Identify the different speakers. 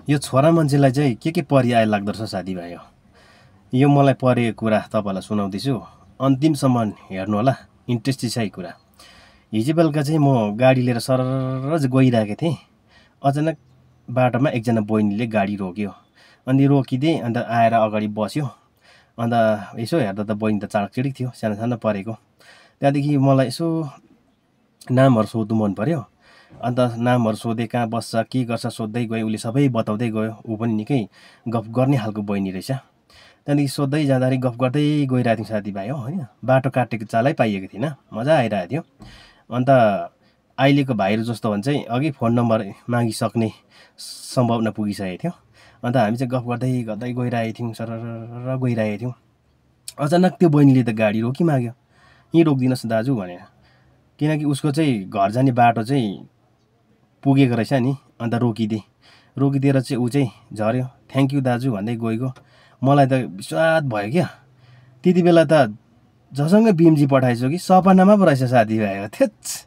Speaker 1: यो छोरा मान्छेलाई चाहिँ के परिआय लाग्दो रहेछ साथीभाइ हो। यो मलाई परेको कुरा तपाईँलाई सुनाउँदैछु, अन्तिमसम्म हेर्नु होला, इन्ट्रेस्टिङ छ कुरा। हिजो बेलुका चाहिँ म गाडी लिएर सरर गइरहेको थिएँ। अचानक बाटोमा एकजना बहिनीले गाडी रोक्यो, अनि रोकिदिएँ। अन्त आएर अगाडि बस्यो। अन्त यसो हेर्दा त बहिनी त चाडकचिडिक थियो, सानो सानो परेको। त्यहाँदेखि मलाई यसो नामहरू सोध्नु मन पर्यो। अन्त नामहरू सोधेँ, कहाँ बस्छ के गर्छ सोध्दै गएँ। उसले सबै बताउँदै गयो। ऊ पनि निकै गफ गर्ने खालको बहिनी रहेछ। त्यहाँदेखि सोध्दै जाँदाखेरि गफ गर्दै गइरहेको थियौँ साथीभाइ हो, होइन। बाटो काटेको चालै पाइएको थिएन, मजा आइरहेको थियो। अन्त अहिलेको भाइहरू जस्तो भने चाहिँ अघि फोन नम्बर मागिसक्ने सम्भावना पुगिसकेको थियो। अन्त हामी चाहिँ गफ गर्दै गर्दै गइरहेको थियौँ, सरर गइरहेको थियौँ। अचानक त्यो बहिनीले त गाडी रोकिमाग्यो, यहीँ रोकिदिनुहोस् दाजु भनेर। किनकि उसको चाहिँ घर जाने बाटो चाहिँ पुगेको रहेछ नि। अन्त रोकिदिएर चाहिँ ऊ चाहिँ झऱ्यो। थ्याङ्क यू दाजु भन्दै गइगयो। मलाई त विश्वास भयो क्या। त्यति बेला त जसँग बिम्जी पठाएछु कि सपनामा पो रहेछ साथीभाइ हो। थेच